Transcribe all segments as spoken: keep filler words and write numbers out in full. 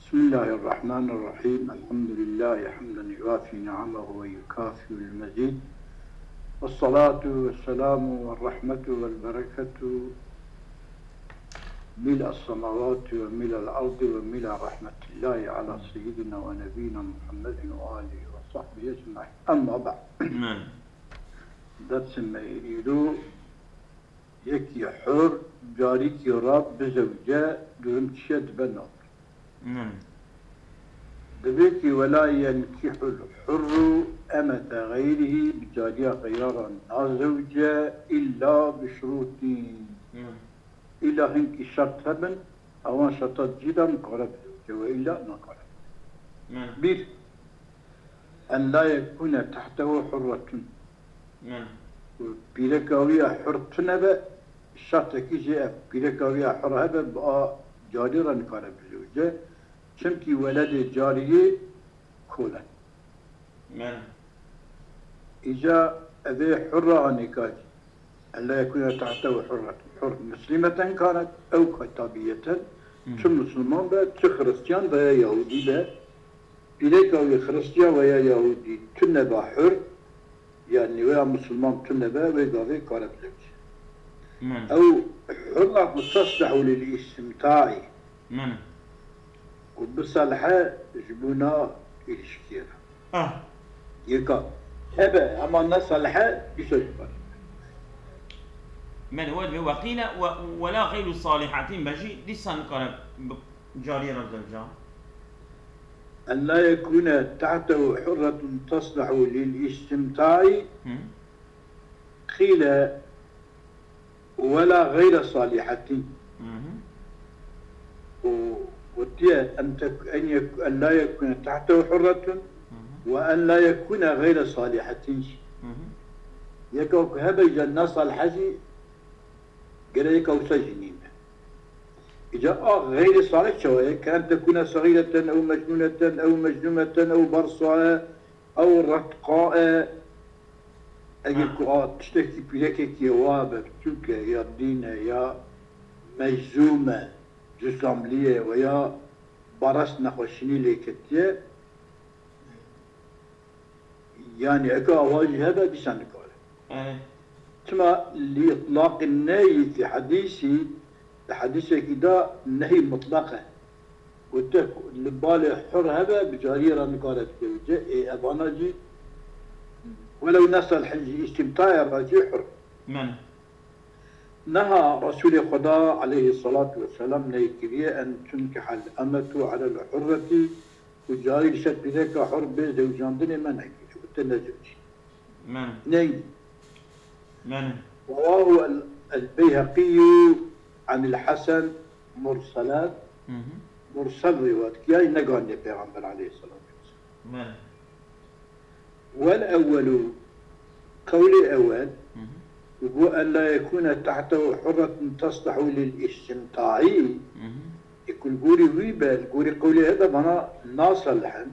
بسم الله الرحمن الرحيم. الحمد لله حمدا يوافي نعمه ويكافئ المزيد. والصلاة والسلام والرحمة والبركة ملء السماوات وملء الأرض وملء رحمة الله على سيدنا ونبينا محمد وآله وصحبه أجمعين. أما بعد. Amin. Dersê me îro yekî hur, carîkî re bizewce, durum çi ye dibe nav. Amin. Divê kî ولا ينكح الحر أمة غيره, bi cariya xeyra re nazewce, إلا بشروطين. Amin. Îlla hinkî şert hebin, ewan şerta cî de nikare bizewce, وإلا nakare. Amin. Bir, أن لا يكون تحته حرة. Amin. Û pîreka wî ya hur tune be, şertekî jî ev, pîreka wî ya hur hebe, bi a carî re nikare bizewce. Çimkî weledê cariyê kol e. Amin. Îca evê hurra anîka jî. أن لا يكون تحته حرة. Hur muslimeten kanet, ew kitabiyeten, Hı. Çi musulman be, çi xiristiyan veya yahudî be, pîreka wî xiristiyan veya yahudî tune ba hur, yanî veya musulman tune be, wê gavê kare bizewce. Amin. Ew hurra ku teslihu lil îstimtaî. Amin. Ku bisalihe ji bona îlişkiyê re. Ah. Yeka hebe hema nesalihe, dîsa jî bale. Min we dibê weqîle we, wela xeyru salîhetîn be jî dîsa nikare bi cariyê re zewca. أن لا يكون تحته حرة تصلح للاستمتاع. Hı. قيل ولا غير صالحة. Hı hı. وقلت أن تك-، أن يك-، أن لا يكون تحته حرة Hı hı. وأن لا يكون غير صالحة. Hı hı. Yeka ku hebe îca ne salih e jî, gere yeka wisa jî nîne. Îca a xeyrî salih çawa ye? كأن تكون صغيرة أو مجنونة أو مجذومة أو برصاء أو رتقاء. Eger Ha. ku a tiştekî pîrekekî wa be, biçûk e, ya dîn e, ya meczûm e, cusamlî ye, we ya baras nexweşînî lê ketiye, yanî eke awa jî hebe, dîsa nikare. Evet. Çima? لإطلاق النهي في حديث, di hedîsekî de nehî mutlaq e. Gote li balê hur hebe, bi cariyê re nikare bikewce. Ê evana jî welew ne salih in jî, îstîmtayê re jî hur. Men. Niha Resûlê Xweda aleyhisselatu vesselam neykiriye أن تنكح الأمة على الحرة, ku carî li ser pîreka hur bê zewicandinê me nekiriye, gote nezewicî. Men. Ney? Men. رواه ال-، البيهقي عن الحسن مرسلا. Hı hı. Mursel rîwayet kiyaye, neganîne Pêxember aleyhisselatu vesselam. Men. والأول, qewlê ewel, Hı hı. Û بو أن لا يكون تحته حرة تصلح للاستمتاع. Hı hı. Ê ku li gorî wî be, li gorî qewlê hebe vana nasalih in.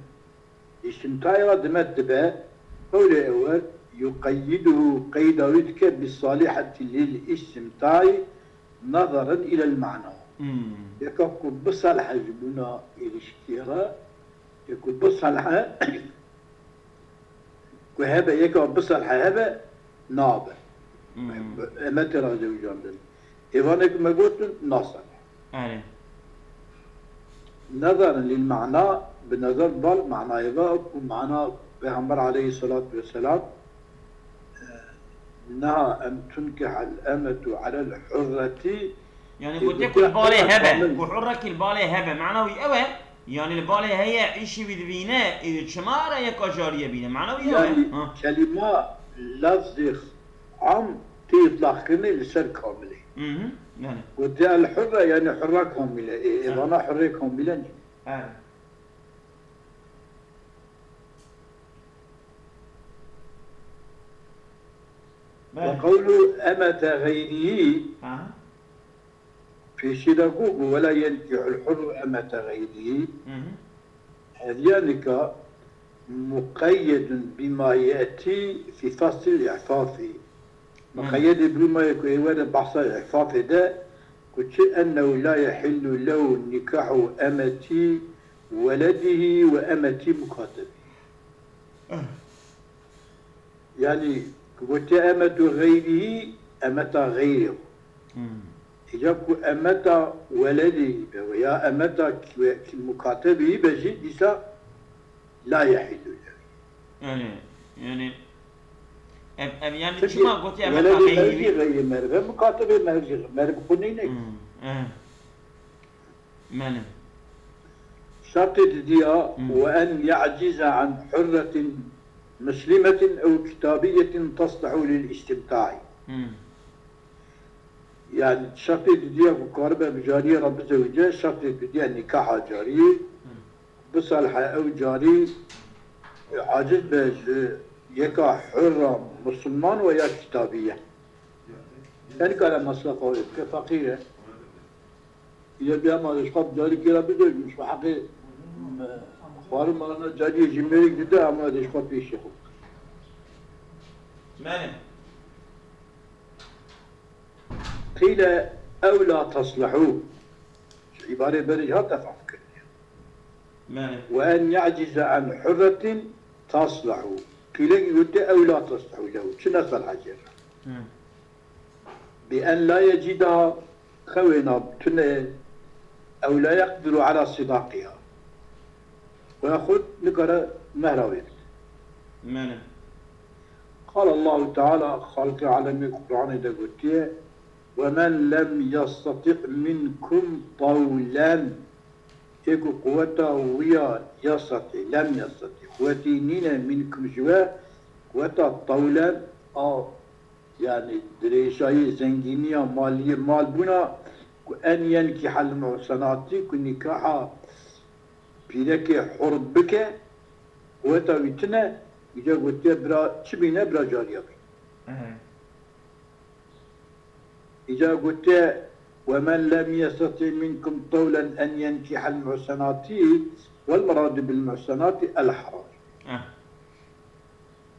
Îstimtayê re dimet dibe, qewlê ewel يقيده, qeyda wî dike بالصالحة للاستمتاع نظرا إلى المعنى. Hmm. Yeka ku bisalihe ji bona êrîşkiyê re, yê ku bisalihe, ku hebe, yeka bisalihe hebe, nabe. Hmm. Em ê tê re zewicandin. Êvanê ku me gotin, nasalih. Erê. نظرا للمعنى, bi nezer bal manayê ve, ku mana Pêxember aleyhisselatu vesselam, e, نهى أن تنكح الأمة على الحرة. Yanî Ê, gotiye gotiye ku li balê hurra hebe, kamil. Ku hurrekî li balê hebe, mana wî ew e, yanî li balê heye, îşî wî dibîne, ê, çima re yeka cariyê bîne, mana wî ew e. Yanî Ha. Kelîma, lafzê am tê îtlaqkirinê li ser kamilê. Hı hı, yanî. Gotiye el hurre, yanî hurra kamîle. Ê, ê Ha. vana hurrê kamîle nîne. Evet. Ve Bəli. Qewlu emete xeyrî, Aha. Pêşî de got, got, "Wela yenkihul hurru emete xeyrî." Hı hı. Hediya nika muqeyyedun bima ye'tî fî faslil î'fafî. Hı. Muqeyyedê bûma ye ku ê were behsa î'fafê de, ku çi ennehu la yehillu lehu nikahu emeti ولده وأمة مكاتبه. Yanî, gotiye emetu xeyrihî, emeta xeyrê xwe. Hmm. Îca ku emeta weledihî be, ya emeta ki-, ki-, mukatebihî be jî, dîsa la yehillu lehu. Yani, yani, ev, ev, yani, çima gotiye emeta xeyrihî? Weledê meriv jî xeyrê meriv e, mukatebê meriv jî, meriv xwe nîne. Hmm, eh. Mene. Şertê didiya, Hmm. "Ve en ya'cize an hurretin muslimetin ew kitabiyetin taslihu lil istimta'i." Hmm. Yani şertê didiya ku karibe bi cariyê re bizewce, şertê didiya nîkaha cariyê, Hmm. bisalhe ew carî, e, aciz be ji yeka hurra musulman we ya kitabiye. Ne nikare mesrefa wê bike, feqîr e. Yê bî hema ji xwe bi carî kê re bidojin, ji xwe heqê, e, xwarin marina cariyê jî mêrik dide, hema ji xwe pêşî xwe bike. Mene. Qîle ew la taslihû. Ji îbarê berê jî hat tefam kirdiye. Mene. Ve en ya'cize an hurretin taslihû. Qîlekî gotiye ew la taslihû lehu. Çi ne salhecê re. Hı. Bi en la yecida xewêna tune ew la yeqdiru ala sidaqiha. Ve yaxud nikare mehra wê bide. Mene. Qal Allahu Teala, Xaliqê alemê Qur'anê de gotiye, "Ve men lem yestati' minkum tawlen." Ê ku quweta wî ya yestati', lem yestati', quwetî nîne minkum ji we, quweta tawlen a, yani dirêjayî, zengîniya maliyê, malbûna, ku en yenkîhel muhsenatî, ku nîkaha pîrekê hur bike, quweta wî tune, îca gotiye bira çi bîne, bira cariya bîne. Ehe. Îca gotiye, "Ve men lem yestati' minkum tawlen en yenkîhel muhsenatî, vel muradu bil muhsenatî el harac." Eh.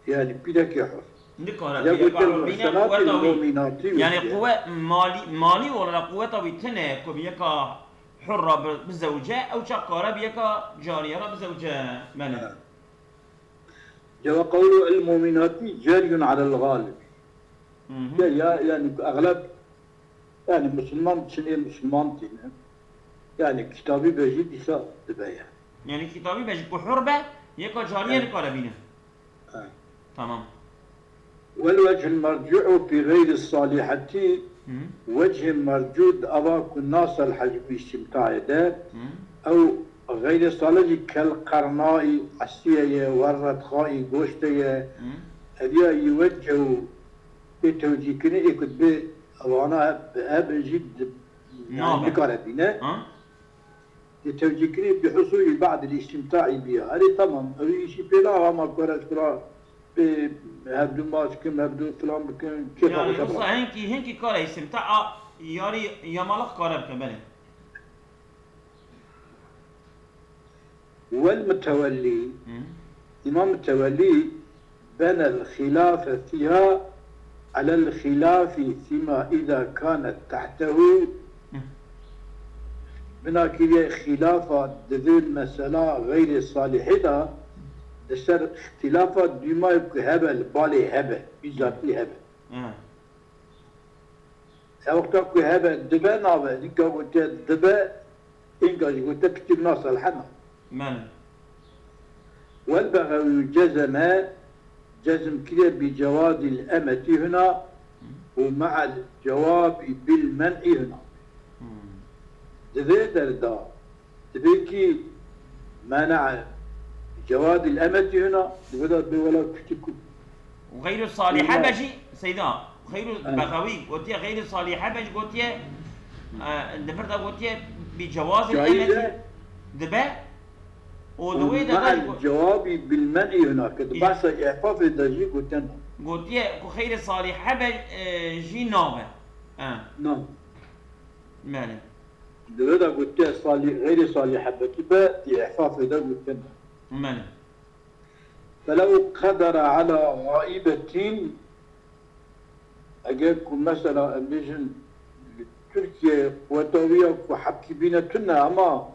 Yani pîrekê hur. Nikare Ya pîreka gotiye hur bîne, muhsenatî quweta wî, mu'minatî yani gotiye. Quwe-, malî, malî olarak quweta wî tune ku bi yeka hurra bi-, bizewce, ew çax kare bi yeka cariye re bizewce. Mene. Ha. Cewa qewlu el mu'minatî ceriyun alel galib. Hı hı. Ya, ya, yani egleb, yani Müslüman çinê Müslüman tîne. Yani kitabî be jî dîsa dibe yani. Yani kitabî be jî ku hur be, yeka cariye Evet. nikare bîne. Evet. Tamam. Vel vechul mercu'u fi gayri salihati, Hı. Vechê mercu di ava ku nasel hecbû istimtaê de, Hı. Ew xeyrê salih jî kel qernayî, esiyê ye, werretxayî, goştê ye. Hı. Ev ya yî weceh û pê tewcîhkirinê ê ku dibê evana bi ev jî di-, yani Nabe. Nikare bîne. Ha? Di tewcîhkirinê bi husûlî ba'dil îstîmtaî biya. Erê, temam. Ew îşî pê naha, ma kore ji kura pê hevdu maç kim, hevdu filan bikin, kêfa Yani xwe wisa bira. Hinkî, hinkî kare îstîmta a yarî yamalax kare bike, belê. Wel mutewellî, Hı. Îmam Mutewellî, benel xîlafe fîha alel xîlafî fîma îza kanet tehtehu. Hı. Bina kiriye xîlafa di vê mesela xeyrê salihê de, di ser îxtîlafa dûmayê ku hebe li balê hebe, bîzatî hebe. Hı. Ew wexta ku hebe dibe nabe, nîka gotiye dibe, înka jî gotiye piçik nasel hena. Mene. Wel Bexewî cezeme, cezm kiriye bi cewazil emeti huna û me'el cewabi bil men'i huna. Hmm. Di vê derda Divê kî mene'e cewadil emetî hina, divê de bê wela kutî ku. Û xeyru salîhe be jî, Seyda, xeyru Evet. Bexewî gotiye, xeyru salîhe be jî gotiye, e, di vir de gotiye, bi cewazil Caiz e. Emetî dibe. Û di Û wê de me'el de jî go- cewabî bil men'î hina, ke di Î- behsa îfafê de jî gotiye na. Gotiye ku xeyru salîhe be, e, jî nabe. E. Na. Mene. Di vê de gotiye salî, xeyrê salîhebetî be, di îfafê de gotin. Mene. Felew qedere ala gaibetin, eger ku mesela em bêjin li Tirkiye quweta wî ya ku hepkî bîne tune, ama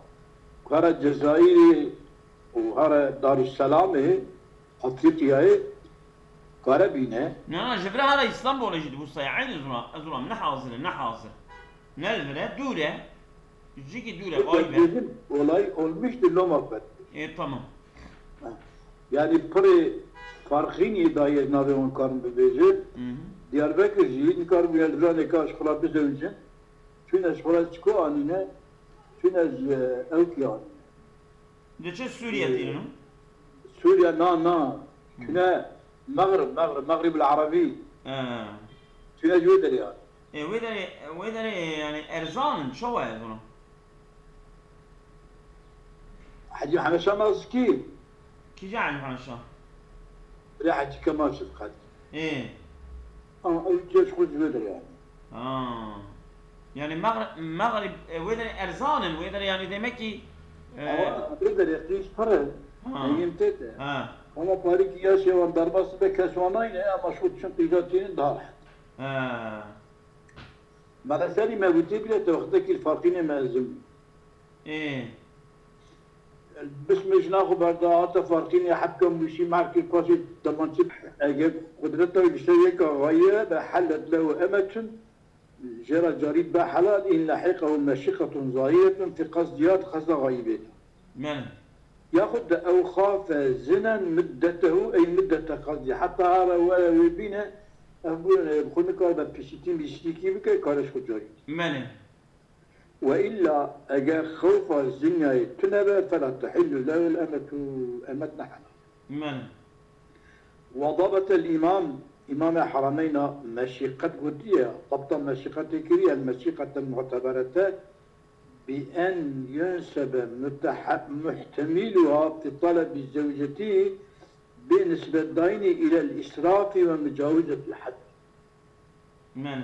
Here Cezayirê û here Darusselamê Afrîqiyayê kare bîne. Na, na, ji vir hara Îstanbulê jî dibû saya. Eynî zura, ez zuram ne hazir e, ne hazir. Ne li vir e, dûr e. Jikî dûr e, xayib e. Dibêjin olay olmuştu loma bet. Ê, tamam. Yani pirê farqînî daye navê wan karin bibêje. Hı hı. Diyarbekir jî nikarin ya li vir neka ji xwe re bizewicin. Çûne ji xwe re çiko anîne, çûne ji ewkî anîne. Diçe Sûriye tînin? Sûriye na na. Çûne Mexrib, Mexrib, Mexrib el Erebî. He. Çûne ji wê derê anîne. E, wê derê, wê derê yani erzan in, çawa ez ona? Hecî Hemeşa Nazikî. Kîja Hecî Hemeşa? Lê Hecî Kemal Şefqet. Ê. Ama ew cihê ji xwe ji wê derê anî. Ha. Yani Mexrib, Mexrib, e, wê derê erzan in, wê derê yani demek ki, e, Ama wê derê qîz pir in. Ha. Heyîn tê de. Ha. Ama parîkî ya şêwan derbas be kes wan nayne, ama ji xwe diçin qîza tînin daha rehet. Ha. Mala serî me gotê bile te wextekî li Farqînê me ezim. Ê. Bismê jina xwe berda hate Farqînê, hebke mûşî merkê paşê demançê. Eger qudreta wî li ser yeka xayî be, hellet lehu emetun, jê re carî be helal, in lehiqehu meşîqetun zahiretun fî qesdî ya, di qesda xayî bê de. Belê. Yaxud de ew xafe zinen middetehu, ey middete qesdî. Heta ara were wê bîne, ev bûne, bi xwe nikare be piştî piştîkî bike, kare ji xwe carî. Belê. Ve illa eger xewfa zinyayê tune be, fela tehillu lehul emetu, emet ne helal. Belê. Ve dabetel îmam, Îmamê Herameyna meşîqet gotiye, dabta meşîqetê kiriye, el meşîqete muteberete, bi en yunsebe muteha-, muhtemiluha fi talebi zewcetî bi nisbetdayînî ilel israfî ve mucawizetil hed. Belê.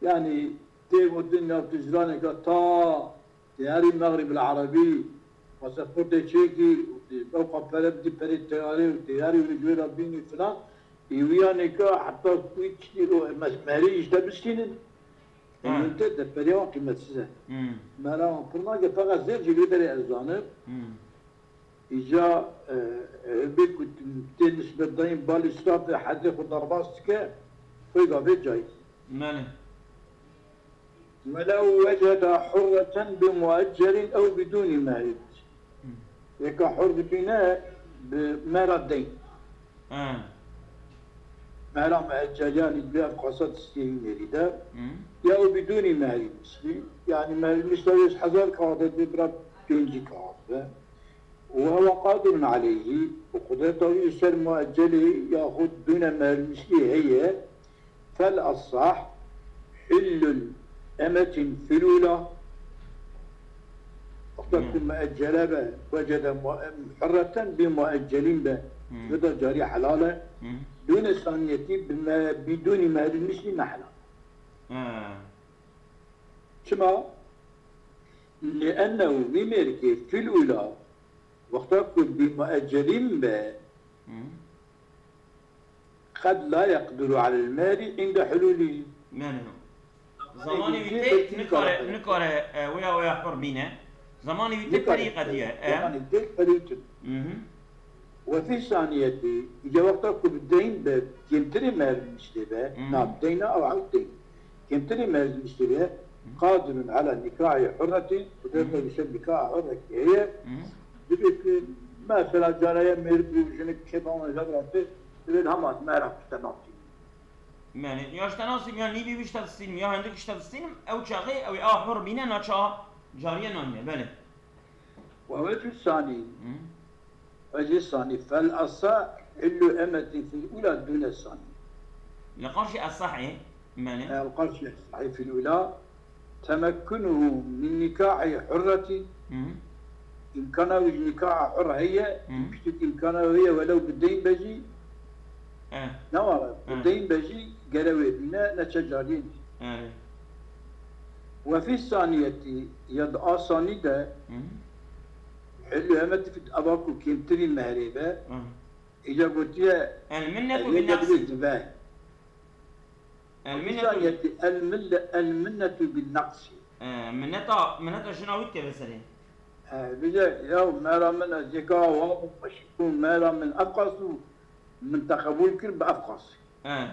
Yanî tê gotin ya tu jiraneke ta teyarî Mexrîb el Erebî pasaportê çêkî û tu ew qas pere bidî perê teyarê û teyarî wî ji wê re bînî filan, ê wî ya nêka heta wî tiştî û me-, merî ji te bistînin. Ha. Min te de periya wan qîmetsiz e. Hmm. Mera wan pir nake, feqet zêr jî li wê derê ez zanim. Hmm. Îca, e, e, bê ku tê nisbetdayîn bal îsrafê hedê xwe derbas dike, xwê gavê cayîz. Belê. Welew weceda hurreten bi mueccelin ew bidûnî mehrin. Hmm. Yeka hur dibîne bi mehra deyn. He. Mehra mueccel, yanî bi ev qasa distî nêrî de. Hı. Ya û bidûnî mehrî mislî. Yanî mehrî mislî wê hezar kağıt bê bira pêncî kağıt be. Ve huve qadirun aleyhî. Û qudreta wî ser mueccelî yaxud dûne mehrî mislî heye. Fel asah hillul emetin fil ula. Wexta ku mueccele be, wecede mu-, hurreten bê mueccelîn be, Hmm. ji da carî helal e. Hmm. Dûne saniyetî bi me-, bidûnî mehrî mislî ne helal. Ha. Çima? Li ennehu vî mêrikê fil ula, wexta ku bê mueccelîn be, Hmm. Qed la yeqdiru alel mehri inde hulûlî. Yani zamanê wî tê nikare, nikare, e, wêya, wêya hur bîne. Zamanê wî tê perî qediye, e. Zamanê tê perî tun. Mhm. Ve fî saniyetî, îca wexta ku bi deyn be, kêmtirê mehr niştê be, Mhm. na bi deyna ew ew deyn. Kêmtirê mehr niştê be, Mhm. qadirun ala nikahî hurretî, qudreta Mhm. li ser nikaha hurrekî heye. Mhm. Dibê ku mesela careye mêrik û jinik kêfa wan jê re tê, divê hema mehra xwe te nasînin. Yani ya ji te nasînim, ya nîvî wî ji te distînim, ya hindik ji te distînim, ew çaxê ew ê a hur bîne, na çaxa cariye nayne, belê. Ve wecî sanî, Hı. wecî sanî, fel asa hillu emetî fil ula dûne sanî. Li qarşî esahê, belê. Li qarşî esahê fil ula, temekkunuhu min nikahî hurretî, Hı hı. Îmkana wî ji nikaha hur heye, Hı. Piştî ku îmkana wî heye welew bi deyn be jî, Eh. Ne were, bi Eh. deyn be jî gere wê bîne, neçe cariyê nî. Eh. Ve fî saniyetî ya di a sanî de Hı hı. Hillu emetî fil ula ku kêmtirî mehrê be, Hı. Îca gotiye, El minnetu bin naqsi. Dibe. El minnetu. Misaliyetî, el mille-, el minnetu bin naqsi. E, minneta, minneta jina wî dikeve serê. He, bije, ya mera min ez yeka wan meşik bûm, mera min ev qas bû, min te qebûl kir bi ev qasî. He.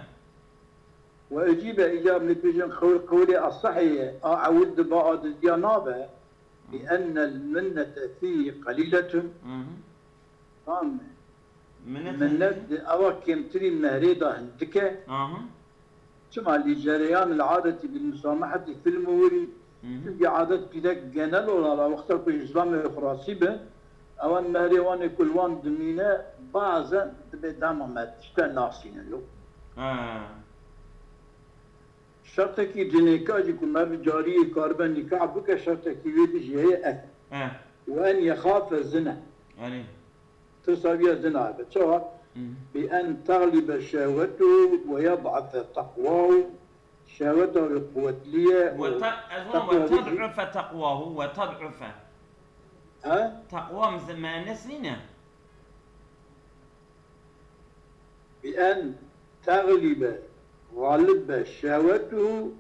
Ve ecîbe îcab min pêjin qewl, qewlê esehê ye, a ewil dibe a diziya nabe, bi ennel minnete fî qelîletun. Hı hı. Tamam mı? Minnet Minnet di ewa kêmtirî mehrê de hindik e. Aha. Çima lî cereyan il adetî bil musameheti fil muhuri. Hı hı. Çünkü adet pîrek genel olarak wexta ku Îslamê xurasî be, ewan mehrê wan ê ku li wan dimîne bazen dibe dema me tişte nasîne lo. Ha. Şertekî cinêka jî ku merv cariyê karibe nîkah bike, şertekî wê de jî heye ev. He. Ve en yexafe zina. Erê. Tirsa wî ya zina be. Çawa? Hı. Bi en teglibe şehwetu ve yed'afe teqwahu. Şehweta wî quwetlî ye û Ve ta-, ez wan teqwa ve wî jî ted'ufe teqwahu ve ted'ufe. He? Teqwa mize-, müennes nîne? Bi en teglibe, galib be şehwetuhu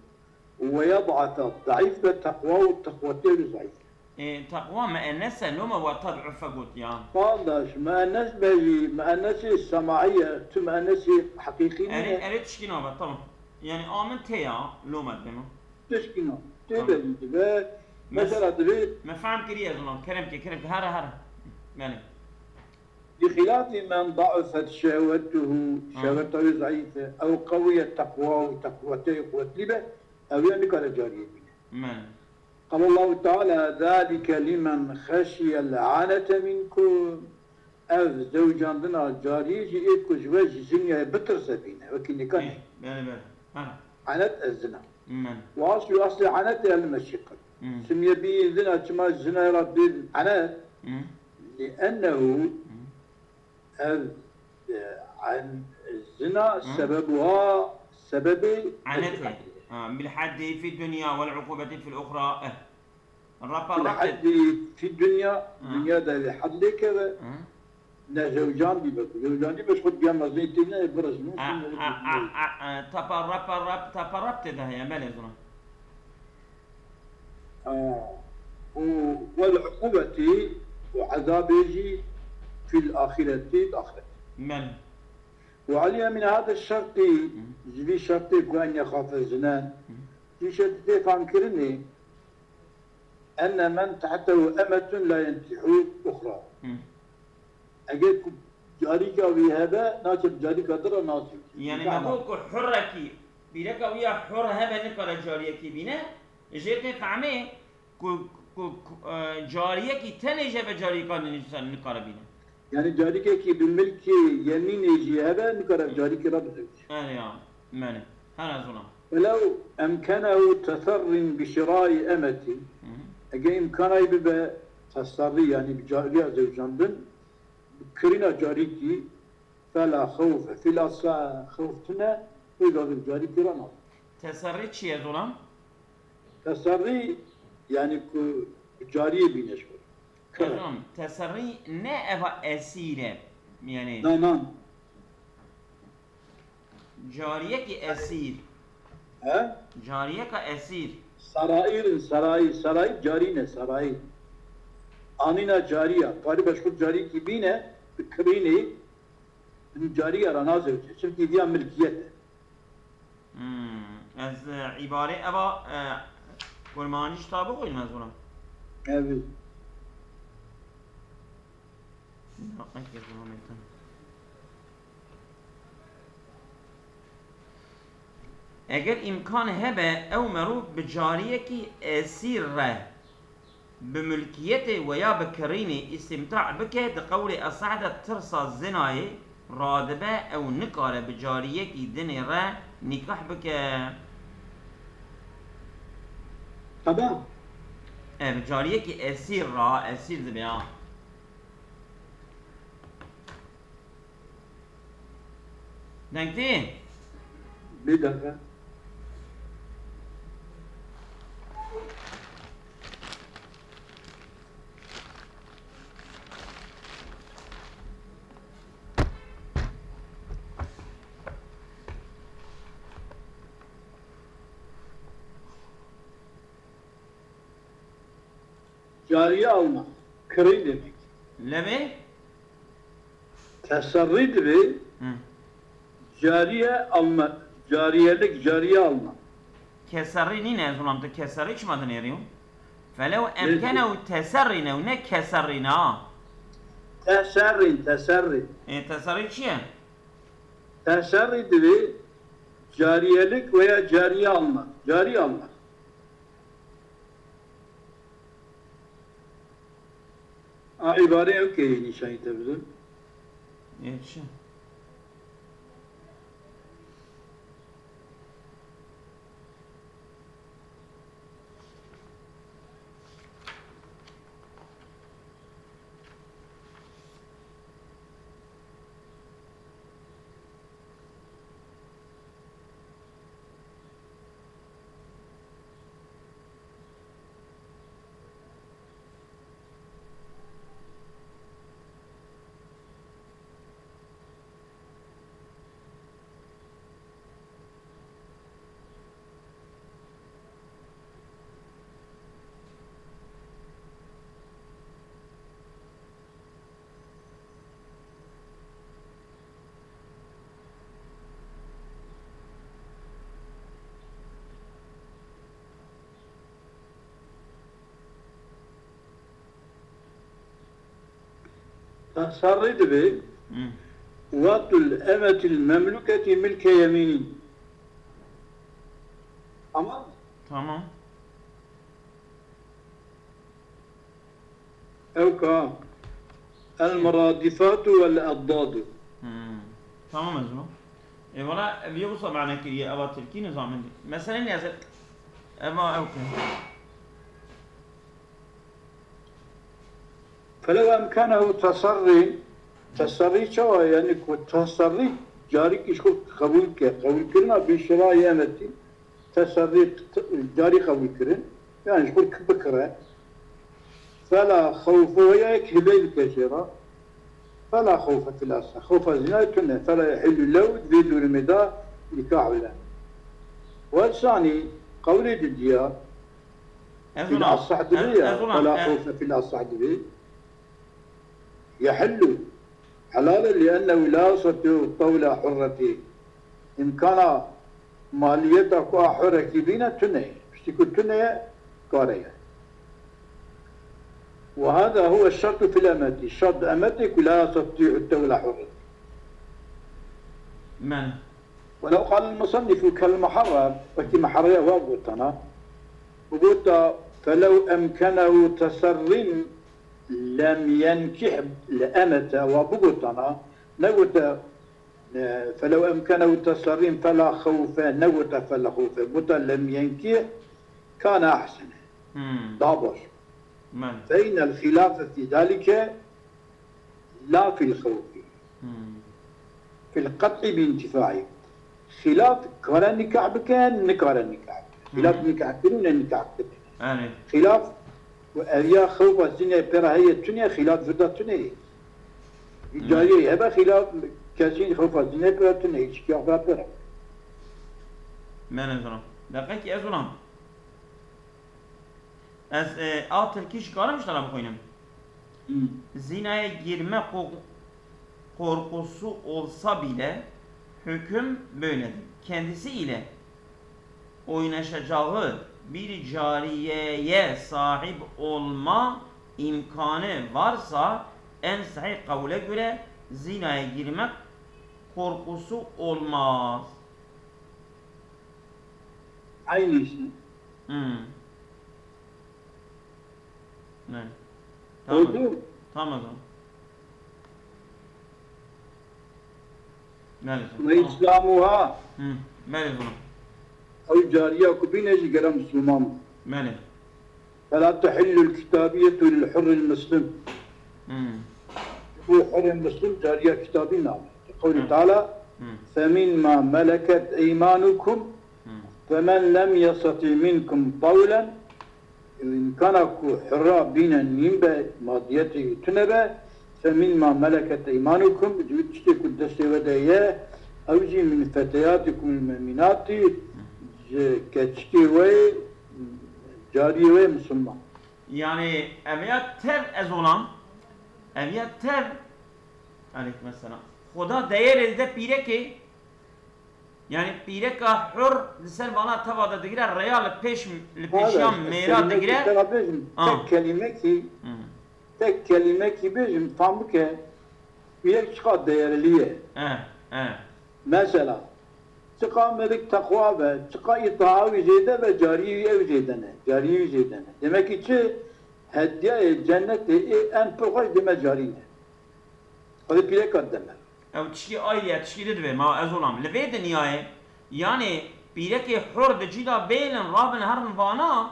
ve yed'afe zayıf be teqwahu, teqwatê wî zayıf. E, teqwa müennes e, loma ve ted'ufe got ya. Qardaş, müennes be jî, müennesê semai ye, tu müennesê heqîqî Erê, nîne. Erê tişkî nabe, tamam. Yani a min tê ya, loma dibê min. Tişkî nabe. Tê Tamam. be jî dibe, Me-, mesela dibe. Me fehm kiriye ez ulan, kerem ke, kerem ke, hara, hara. Yani. Bi xilafî men da'ufet şehwetuhu, Hı. şehweta wî zayîf e, ew qewiyet teqwahu, teqwatê wî quwetlî be, ew ya nikare cariyê bîne. Men. Qala Allahu Teala, "Zalike limen xeşiyel anete minkum." Ev zewcandina cariyê jî ê ku ji we ji zinyayê bitirse bîne, wekî nîkan e. Ê, belê, belê. Ha. Anet ez zina. Men. Û aslî, aslê anet el meşîqet. Hmm. Simye bî zina, çima zina ra bê anet? Hmm. Li ennehu Hmm. ev, e, an-, zina Hmm. sebebuha, sebebê Anete. Ha, bil haddi fi dunya vel ukubeti fil ukhra. Eh. Rapa Fil rap de- haddi fi dunya, Ha. dunya de li had lê keve. Ha. Ne zewcan dî be, zewcan dî be, xwe diya mezin tê ne, biraz ne, A, a, a, a, a, tapa rapa rap, tapa rap tê de heye, belê zina. Ha. Û wel ukubeti û ezabê jî fil ahireti, ahiret. Men. Ve aliye min hada şertî, Hı. ji vî şertê ku en yexafe zinen, Hı. jî şertê tê fam kirinê, enne men tehtehu emetun la yenkihu uxra. Hı. Eger ku carîka wî hebe, naçe bi carîka din re nazî. Yani Nîkah me got ku hurrekî, pîreka wî ya hur hebe nikare cariyekî bîne, jê tê fehmê ku, ku, ku, e, cariyekî tenê jê be carîka din nikare bîne. Yani carîkekî bi milkê yemînê jî hebe, nikare carîkê re bide. Erê ya, mene. Her ez ona. Welew emkenehu teserrin bi şirayî emeti. Hı hı. Ege îmkanayî bibe teserrî, yani bi cariya zewcandin, bi kirîna carîkî, fela xewfe. Fil asla xewf tune, pêgavê carîkî re nabe. Teserrî çi ye, zolam? Teserrî, yani ku bi cariyê bîne ji xwe. Kir. Zolam, teserrî ne eva esîr e. Yani Na, na. cariyekî esîr. He? Cariyeka esîr. Saraîr in, saraîr, saraîr carî ne, saraîr. Anîna cariya, parî be ji xwe carîkî bîne, bi kirînê, hin cariya re nazewce. Çimkî viya milkiyet e. Hmm, ez, e, îbarê eva, e, kurmancî ji te bixwînim ez wina. Evet. Eger îmkan hebe, ew merû bi cariyekî esîr re bi milkiyetê weya bi kirînê îstîmta bike, di qewlê eseh de tirsa zinayê radibe, ew nikare bi cariyekî dinê re nîkah bike. Teba. E, bi cariyekî esîr re, esîr dibe ha. Deng tê? Bir dakika. Cariye alma. Kirî demek. Lewê? Teserrî divê Hı. cariye alma, cariyelik, cariye alma. Keserrî nîne, ez ulam tu keserrî çima dinêrî? Felew Ne? emkenehu teserrîne û ne keserrîne ha. Teserrîn, teserrî. E, teserrî çi ye? Teserrî divê cariyelik veya cariye alma. Cariye alma. A îbarê ew keyî nîşanî te bidim. Yê çi? Teserrî divê Hı. we'tul emetil memluketi milke yemînî. Tamam. Tamam. Ew ka el muradifatu vel eddadu. Hmm. Tamam ez no. E valla ev yê wisa mane kiriye, eva tirkî nizamî. Mesele ne ez eva ew ke. Felew emkenehu teserrî, teserrî çawa? Yani ku teserrî carî kî ji xwe qebûl ke, qebûlkirina bîşirayê emetî, teserrî t-, carî qebûl kirin, yani ji xwe bikire. Fela xewfe, weyayek hibê bike jê re. Fela xewfe fil asl. Xewfa zînayê tune. Fela yehillu lehu, di vê durumê de nikah bile. Welsani qewlê didiya, Ez fil ulam, asah ez, dibe ya. ez ulam, Fela ez, xewfe fil asah dibe. Yehillu. Helal e, li'ennehu la yestati'u tewla hurretî. Îmkana maliyeta ku a hurekî bîne tune ye. Piştî ku tune ye, kare ye. Ve hâzâ huve şertu fil emeti. Şert emetê ku la yestati'u tewla hurretî. Men. Welev qal el musennifu kel muharrer, wekî muharrera wa gotana. Bigota, felev emkenehu teserrîn lem yenkih le emete, wa bigotana, negote, e, felev emkenehu teserrîn fela xewfe, negote fela xewfe, gota lem yenkih kane ahsene. Hmm. Daha baş. Men. Fe innel xilafe fî zalike la fil xewfi. Hmm. Fil qet'i bi intifa'i. Xilaf kare nikah bike, nikare nikah bike. Xilaf Hmm. nikah kirin, ne nikah kirin. Yani. Xilaf ku ev ya xewfa zînê pera heye tune, xilaf virda tune. Hmm. Cariyê hebe xilaf kesî xewfa zînê pera tune, ilişkiya xwe pera. Men ez ona. Deqekî ez ona. Ez, e, a tirkî ji karim ji te re bixwînim. Hmm. Zinaya girme ko-, korkusu olsa bile hüküm böyledir. Kendisi ile oynaşacağı bir cariyeye sahip olma imkanı varsa en sahih kavle göre zinaya girmek korkusu olmaz. Aynısı. Hmm. Ne? Tamam. Oldu. Tamam o zaman. Belê. Ve Tamam. islamuha. Hı. Belê o zaman. Ew cariya ku bîne jî gere Müslüman. Belê. Fela tehillul kitabiyetu lil hurril muslim. Hmm. Bu hurril muslim cariya kitabî name. Qewlî Hı. Teala, Hı. Femin ma meleket eymanukum, Hı. Femen lem yestati minkum tawlen, îmkana ku hurra bîne nîn be, madiyetê tune be, femin ma meleket eymanukum, ji wî tiştê ku destê we de ye, ew jî min feteyatikum mu'minati, ji keçikê we, cariyê we musulman. Yani ev ya tev ez olam. Ev ya tev. Aleyküm selam. Xuda deyerê dide pîrekê. Yani pîreka hur li ser vana teva de digire, rêya li pêş, li pêşiya mêra digire. Tek kelîmekî, tek kelîmekî bêjim, tam bike. Pîrek çiqa değerli ye. Eh, eh. Mesela, çiqa mêrik teqwa be, çiqa îtaa wî zêde be, cariyê wî ew zêde ne, cariyê wî zêde ne. Demek ki çi? Hediyayê cennetê ê en pir xweş dime carî ne. Xwedê pîreka dide me. Ew tişkî ayrî ye, tişkî didivê, ma ez olam. Li vê dinyayê, yanê pîrekê hur di cî de bêlin, rabin herin vana,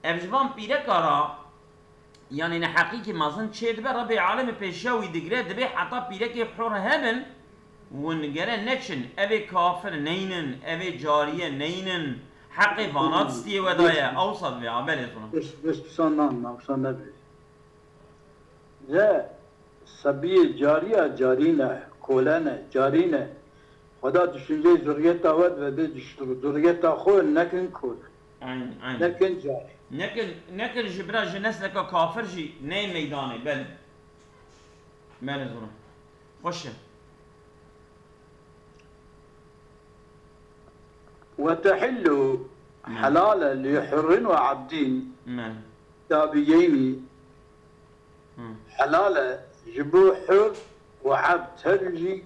ev ji van pîreka ra, yanê neheqîkî mezin çê dibe, Rebê alemê pêşiya wî digire, dibê heta pîrekê hur hebin, win gere neçin, evê kafir neynin, evê cariye neynin, heqê vana distiyê we daye, ewsa dibê, a belê zûna. Bes, bes, wisa nan, wisa nebê. Ze, sebiyê cariya carî ne, kole ne, carî ne. Xweda düşünceyê zurriyeta we dibe, bê zurriyeta xwe nekin kole. Aynen, aynen. Nekin carî. Nekin, nekin ji bira ji nesleka kafir jî neyê meydanê, belê. Belê zûna. Xweş e. Ve tehillu, helal e, li hurrin ve abdin, kitabiyeyni. Helal e ji bo hur û ebd her jî,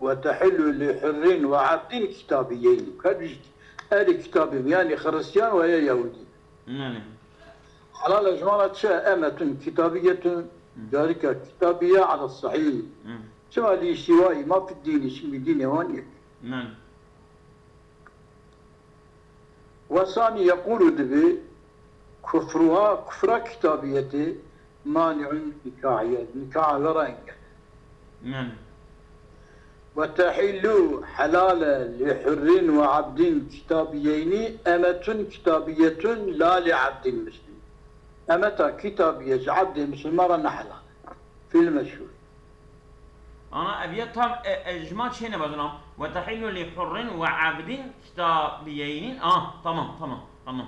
ve tehillu li hurrin ve ebdin kitabiyeyni. Her jî erê kitabî, yanî Xiristiyan ve ya Yahudî. Helal e ji wan re çi? Emetun kitabiyetun, carika kitabiye ala sahîh. Çima li îstîwayî ma fi dînî, çimkî dînê wan yek. Wesanî yekûlu dibê, kufruha, kufra kitabiyetê, mani'un nikahiye, nikaha we re engel. Ve tehillu, helal e, li hurrin ve abdin kitabiyeyni, emetun kitabiyetun la li abdin muslim. Emeta kitabiye ji abdê musulman re ne helal e. Fîl meşhur. Ana ev ya tam, e, e, ji ma çê nebazin am. Ve tehillu li hurrin ve abdin kitabiyeynin. Ah, tamam, tamam, tamam.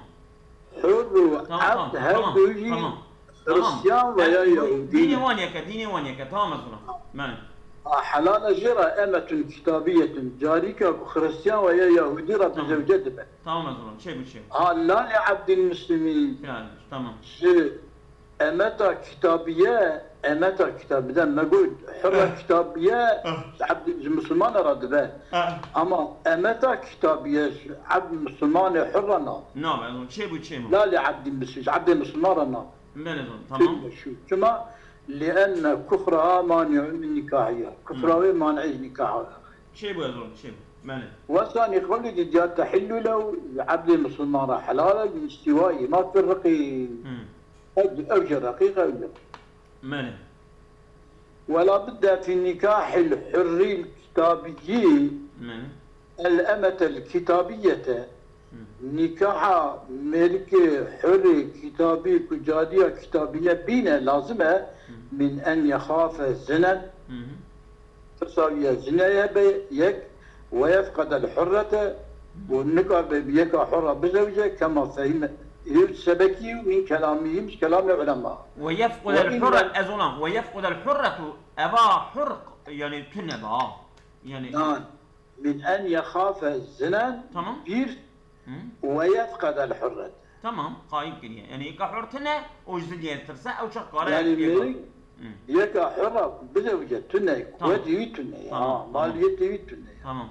Hur û abd her du jî Hristiyan ve ya Yahudî ne. Dînê wan yek e, dînê wan yek e. Tamam ez ona. Belê. A helal e jê re emetun kitabiyetun. Carîka ku Hristiyan ve ya Yahudî re bi zewce dibe. Tamam ez ona. Çê bû çê. Ha, la li abdin muslimîn. Tamam. Ji Emeta kitabiye, emeta kitabiye, me got, hurra kitabiye, ji ebd, ji musulmana re dibe. Ama emeta kitabiye, ji ebd musulmanê hurra na. Nabe, ez çê bû çê ma. La li ebdî muslim, ji ebdê musulman re na. Belê, tamam. Çima? Li enne kufraha mani'un min nikahiya. Kufra wê mani'ê ji nikaha. Çê bû, ez çê bû. Belê. Wesa nî qewlî di diya tehillu lew, ji ebdê musulman re helal e, bi îstîwayî ma fi riqî. Ev, ev jî reqîq ew jî. Belê. Wela bidde fî nîkahil hurrîl kitabiyî el emetel kitabiyete. Nîkaha mêrikê hurê kitabî ku cadiya kitabî ne bîne lazim e min en yexafe zinen. Tirsa wî ye zineye be yek, we yefqedel hurrete, û nikabe bi yeka hurra bizewce, kema fehîme. Hêv sebekî min kelamî, him ji kelamê ulema. Ve yefqudel hurre, ez olam, ve yefqudel hurretu, eva hur, yani tune ba. Yani Nan, min en yexafe zinen, bir, Hı? Ve yefqedel hurret. Tamam, qayîb kiriye. Yani yeka hur tune, o ji ziliyê tirse, ew çax kare Yani yeka mêrik yeka hurra bizewce tune, Tamam. Kuvvetê wî tune ya, Tamam, tamam. Maliyetê wî tune ya. Tamam.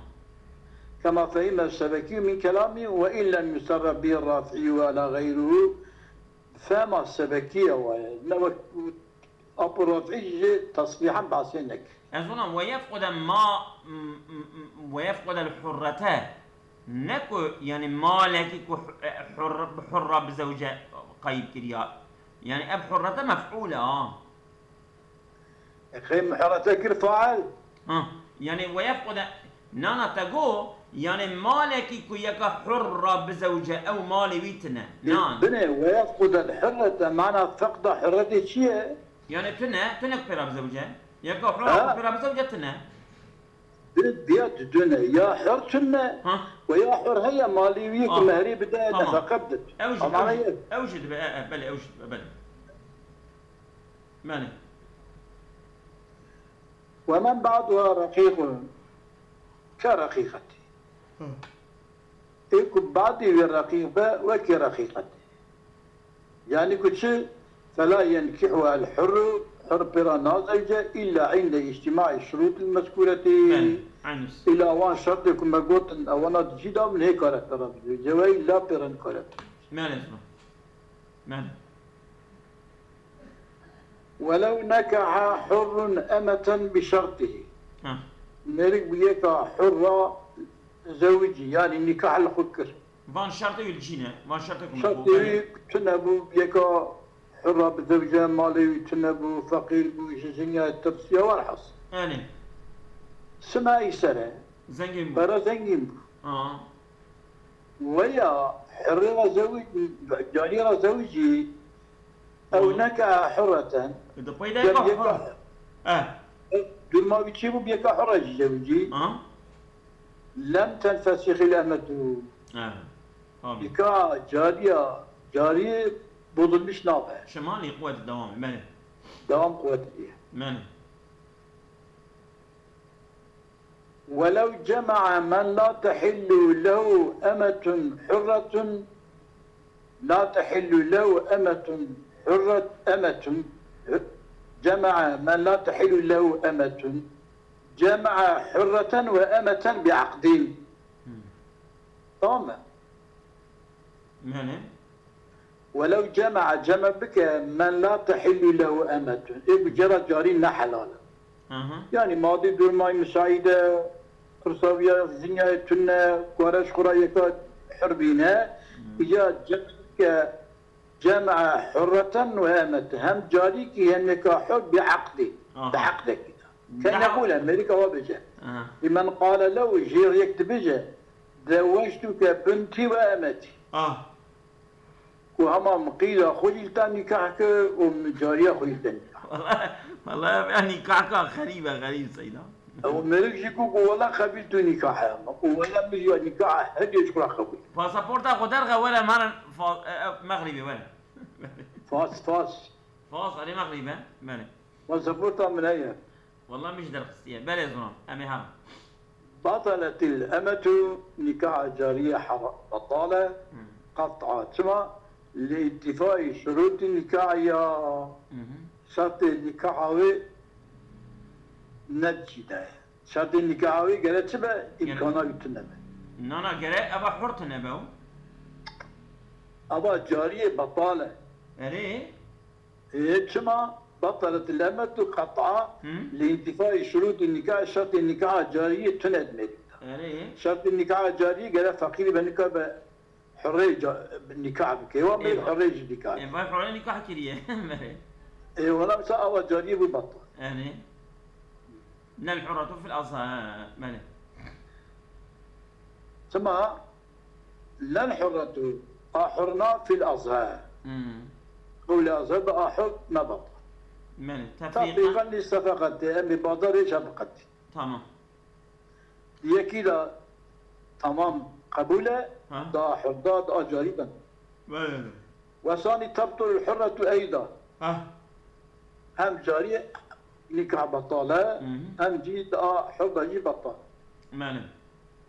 Kema fehîme sebekî min kelamî ve in lem yuserre bi rafî ve la gayruhu. Fehma sebekî ye waye. Ne wek Apo Rafî jî tesrîhan behsê nekir. Ez ona ve yefqude ma, m-, m-, m-, ve yefqudel hurrete. Ne ku, yani, malekî ku hu-, e, hurr-, bi hurra bizewce qeyb kiriya. Yani, ev hurrete mef'ûl e, ha. E, qey hurrete kir fail? Ha, yani, ve yefqude, nana te go, yani, malekî ku yeka hurra bizewce, ew malê wî tine. Nan. Binê, ve yefqudel hurrete, mana feqda hurretê çi ye? Yani, tine, tine ku pêra bizewce. Yeka hurra Ha? ku pêra bizewce tine. Bi-, biya didune. Ya hur tune, Ha? Ve ya hur heye malî wî ku Ah. mehrî bide, Tamam. nefeqe bide. Ew jî, Ama ew jî, heye. ew jî dibe, e, e, belê, ew jî dibe, belê. Belê. ومن بعضها رقيق كرقيقته. Ê ku badî wê reqîq be, wekî reqîqetê. Yanî ku çi? فلا ينكحها الحر, hur pê re nazewce, إلا عند اجتماع الشروط المذكورة. Belê. Eynî. Îla wan şertê ku me gotin, ewana di cî de bin, hê kare pê re bizewce, weyî la pê re nikare. Belê, zina. Belê. ولو نكح حر أمة بشرطه. Ha. Mêrik bi yeka hurra zewicî, yanî nîkah li xwe kir. Van şertê wî li cî ne. Van şertê ku me Şertê gotin. Wî tune bû, bi yeka hurra bizewce, malê wî tune bû, feqîr bû, ji jinya tirsiya, welhas. Belê. Sima î ser e, Zengîn bû. pere zengîn bû. Ha. Weya hurrê re zewicî, cariyê re zewicî, ew Hı. نكح حرة. Di pey de ka hur. Eh. Durma wî çi bû, bi yeka hurra jî zewicî. Ha. لم تنفسخ الأمة. Eh. Tabii. Nîka cariya, cariyê bozulmuş nabe. Şemalî quwet devam. Belê. Devam quwet diye. Belê. ولو جمع من لا تحل له أمة حرة، لا تحل له أمة حرة، أمة، جمع من لا تحل له أمة، جمع حرة وأمة بعقد. Hmm. Tamam mı? Belê. ولو جمع, cem bike, من لا تحل له أمة. Ê ku cara carî ne helal e. Aha. Yanî madî durmayî misaîde, pirsaviya zinyayê tune, ku re ji xwe re yeka hur bîne, îca cem bike, جمع حرة وأمة. Hem carîkî hem yeka hur bi aqdî. Aha. Bi aqdekî de. Bi Kene qûle, Mêrika wa bêje. Aha. لمن قال له, jê yek dibêje, زوجتك بنتي وأمتي. Ah. Ku hema min qîza xwe jî li te nîkah kir û min cariya xwe jî li te nîkah. Vallahi, vallahi yani kahka xerîb e, xerîb Seyda. Ew mêrik jî ku, ku wela qebîl tu nîkah e, û wela min jî nîkah her yek ji xwe re qebûl. Pasaporta xwe derxe were meren fa-, e, e, Mexribê were. Fas, Fas. Fas, erê Mexrib e. Belê. Pasaporta min heye. Vallahi min jî derxistiye. Belê zona. Em ê herin. بطلت الأمة, nîkaha cariyê hera-, betal e. Qet'a. Çima? لانتفاء شروط النكاح ya. Hı hı. Şertê nîkaha wê ne di cî de ye. Şertê nîkaha wê gere çi be? Gere- Îmkana wî tune be. Na, na, gere eva hur tune be o. Eva cariyê betal e. Erê? Ê, çima? بطلت الأمة قطعا Hı? لانتفاء شروط النكاح, şertê nîkaha cariyê tune di Mêrîk de. Erê? Şertê nîkaha cariyê gere feqîrî be, nikabe hurrê ca-, nîkah bike. Wa bê Eyvah. Hurrê jî nîkah. E, vay hurê nîkah kiriye. Belê. Ê, wela mesela eva cariyê bû betal. Erê? Nel hurretu fil azhar. Belê. Çima? للحرة, a hurna fil azhar. Hmm. Qewlê azhar de a hur ne betal. Belê. Tefrîqan li sefeqetê, em ê badarê çabiqetî. Tamam. Yekî de tamam qebûl e, Ha? da hurda, da carî ben. Belê. Wesanî tebtul hurretu eyda. Ha? Hem carî nîkah betal e, Hı hı. Hem jî da hurda jî betal. Belê.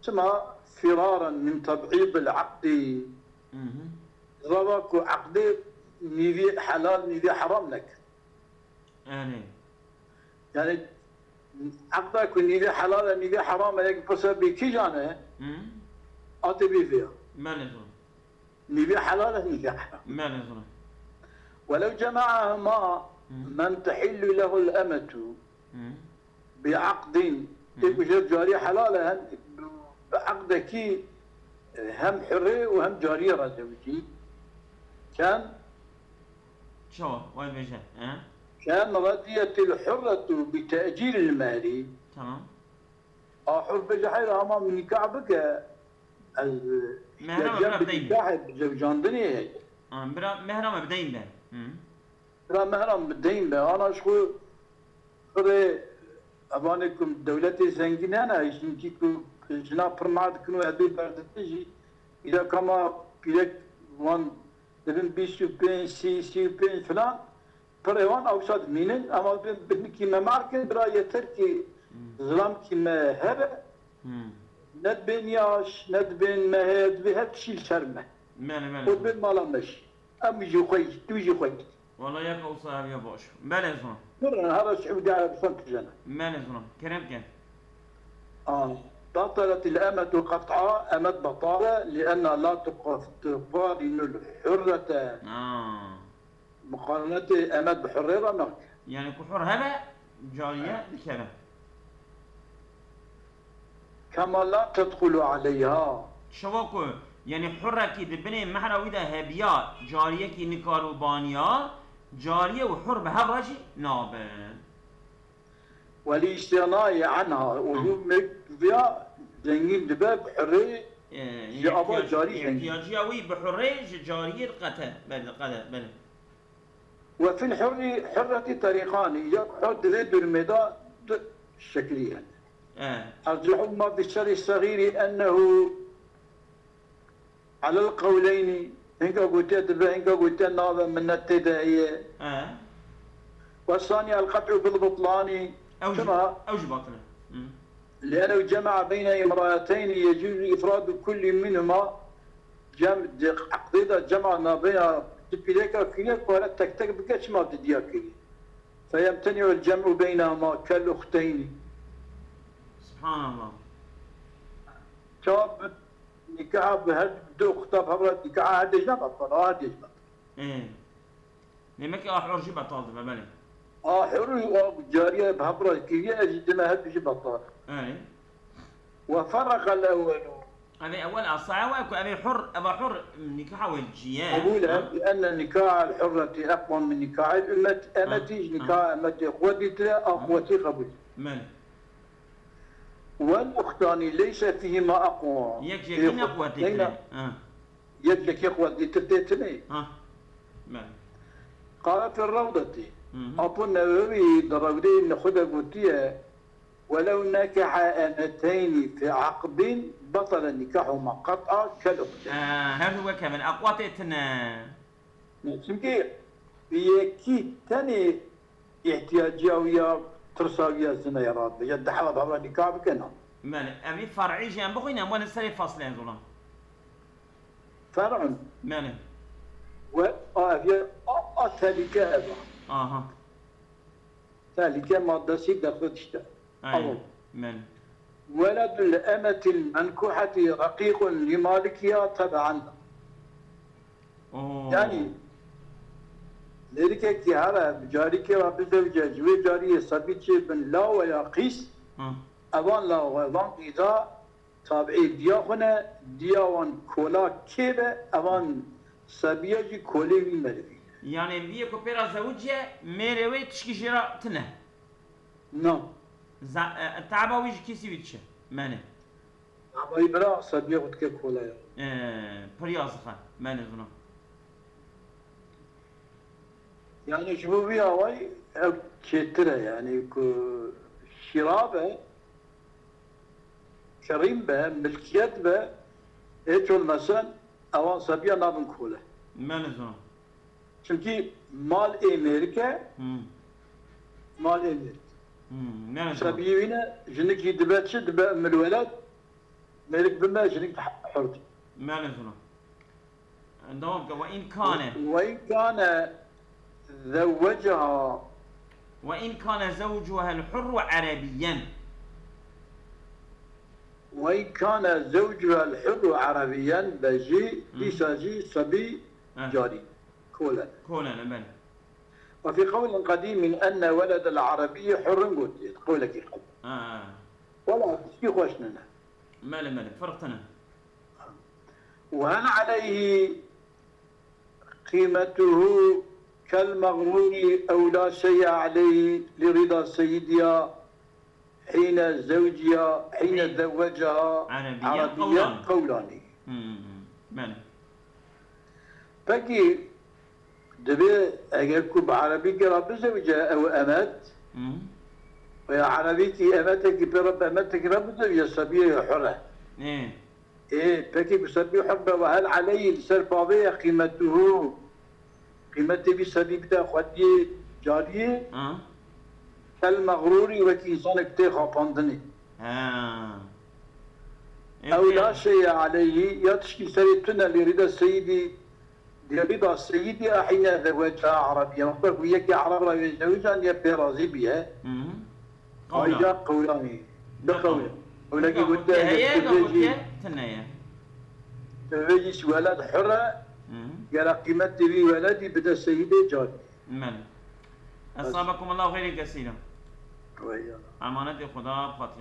Çima? Firaran min teb'îdil aqdî. Hı hı. Reva ku aqdê nîvî helal, nîvî heram nekin. Erê. Yani aqda ku nîvî helal e, nîvî heram e, yek pirse bê kîjan e, Hı? atê bê vêya. Belê zor. Nîvî helal e, nîvî heram. Belê zor. Welew cema'ahuma Hı. men tehillu lehul emetu Hı? bi aqdin. Hı. Ê ku jê carî helal e, hem bi aqdekî hem hurê û hem cariyê re zewicî. Kem Çawa? Vay beje. He? kem rediyetil hurretu bi te'cîlil mehrî. Tamam. A hur bêje heyra hema min nîkah bike, ez Mehra ihtiyacem bira bi bideyim. Nîkahê bi zewicandinê heye. Ha, bira mehra me bideyim be. Hı. Bira mehra min bideyim be. Ana ji xwe xirê evanê ku dewletê zengîn hene, hinkî ku jina pir ma dikin û hedû berdidin jî, îra kama pîrek wan dibin bîst û pênc, sî, sî û pênc filan, Pirê wan ew wisa dimînin, ema bi, bi nikî me mar kin, bira yeter kî zilamkî me hebe, ne dibên yaş, ne dibên mehê, dibê her tişî li ser me. Belê, belê. Û dibên mala me jî. Em jî xwe yî, tu jî xwe yî. Wala yek ewsa ev ya baş. Belê zona. Kurre, hera Siûdî Erebistan tijene. Belê zona. Kerem ke. Aa. بطلت الأمة قطعا, emet betal e, لأنها لا تق-, تقارن الحرة. Aa. Muqarenetê emet bi hurrê re nake. Yani ku hur hebe, cariye dikeve. كما لا تدخل عليها. Şewa ku, yani hurrekî di binê mehra wî de hebiya, cariyekî nikar û baniya, cariye û hur bi hev re jî nabin. وللاستغناء عنها, û Hı. Hû mik viya zengîn dibe bi hurrê, Ee, ji ava ihtiyac-, carî zengîn. İhtiyaciya wî bi hurrê ji cariyê diqete. Belê, diqete, belê. وفي الحر, hurretî طريقان, ya hur di vê durumê de du şeklî hene. Ee. أرجحهما في الشرع الصغير أنه على القولين, hinka gotiye dibe, hinka gotiye nabe, minnet tê de heye. He. والثاني القطع بالبطلان. Ew jî, Çima? Ew jî batil e. Hı. لأنه جمع بين امرأتين يجوز إفراد كل منهما. Cem, di eqdê de cema nabêna di pîleka kîne ku here tek tek bike, çima didiya kirî. فيمتنع الجمع بينهما كالأختين. Subhanallah. Çawa bi Nîkaha bi her du xtab hevra nîkaha her dêj ne betal, a her dêj betal. Ê. Demek ki a hur jî betal dibe, belê. A hur û a cariye bi hevra kiriye, ez jî dime her du jî betal. Ê. وفرق الأول. Ev ê ewel asaya we ku ev ê hur, ev a hur nîkaha we ciye. قبول, ha? لأن نكاح الحرة أقوى من نكاح الأمة, Ha, emetî ji ha. Nîkaha emetê xwe dîtire, a Ha. Xwetî qebûl. Belê. والأختان ليس فيهما أقوى. Yek jekî ne quwetê tine. Ha. Yek jekî quwetî tir tê tine. Ha. Belê. قال في الروضة. Hı hı. Apo Newewî di Rewdeyê li xwe de gotiye, ولو نكح أمتين في عقد بطل نكاحهما قطعا كالأختين. Ee, her du wek hev in, eqwatê tine. Ne, çimkî bi yekî tenê îhtiyaciya wî ya, tirsa wî ya zina ya radibe, ya dihewa bi hev re nîkah bike, na. Belê, evî fer'î jî em bixwînin, em werin serê fasleyên zolan. Fer'un. Belê. We, a, ev ya, a, a, tehlîke ev a. Aha. Tehlîke madde sî derxist işte. Aynen. Tamam. Belê. ولد الأمة المنكوحة رقيق لمالكها تبعا. Oo. Yani, mêrikekî here bi carîkê re bizewce, ji wê cariyê sebî çêbin law ya qîs, Hı. Evan law, evan qîza tabi'ê diya xwe ne, diya wan kola kê be, evan sebiya jî kolê wî merivî. Yani, viyê ku pê re zewiciye, mêrê wê tişkî jê re tine. Na. Za-, e, taba wî ji kîsî wî diçe. Menê. Taba wî bira, sebiya xwe dike kolaya. E, pir ya zixe. Menê zina. Yani ji bo vî awayî ev çêtir e, yani ku şîra be, kerîm be, milkiyet be, hiç olmasa ewan sebiya nabin kole. Menê zina. Çimkî mal ê mêrik e, Hmm. Mal ê mêrik. Hmm, ne zor. Sebiyê wî ne, jinik jî dibe çi, dibe milweled, mêrik bime, jinik hurd. Mele zor. Devam ke, ve in kane. Ve in kane zewwecaha. Ve in kane zewcuhel hurru erebiyyen. Ve in kane zewcuhel hurru erebiyyen be jî, Hı. Dîsa jî sebî Hı. Carî. Kolen. Kolen, e, belê. Ve fî qewlin qedîmin enne weledel erebiyyi hurrun gotiye. Qewlekî qedîm. Ha. Wela tiştî xweş nene. Mele, mele, ferq tene. Ve hel aleyhi qîmetuhu kel mağrûrî ew la şey'e aleyhi li rida seyyidiya hîne zewciya, hîne Hî- zewwecaha Erebiyyen erebiyyen qewlani. Qewlani. Hmm, hmm, hmm. Pekî, divê eger ku bi erebîkê re bizewice ew emet, Hmm. Veya erebîkî emetekî pê re bi emetekî re bizewice sebiyê hur e. Ê. Ê, pekî ku sebî hur be ve hel aleyhî li ser bavê ye qîmetuhu. Qîmetê vî sebî bide xwediyê Cariyê Ha? El Mexrûrî wekî însanek tê xapandinê. Ha. Ew laşê ye aleyhî ya tişkî serê tune lê rîda seyîdî, lê rîda seyîdî ehîne zeweca Erebiye. Wexta ku yekî Ereb re wê zewican ye pê razî bîye. Mhm. Ayca qewlanî. Biqewle. Ewlekî gotiye heye, tu vê jî, gotiye tune ye. tu vê jî weled hur e, Mhm. gere qîmetê vî weledî bide seyîdê carî. Mel. Esabakum Allahu xeyrê kesîra. Wey ya. Emanetê Xuda bi xatirê.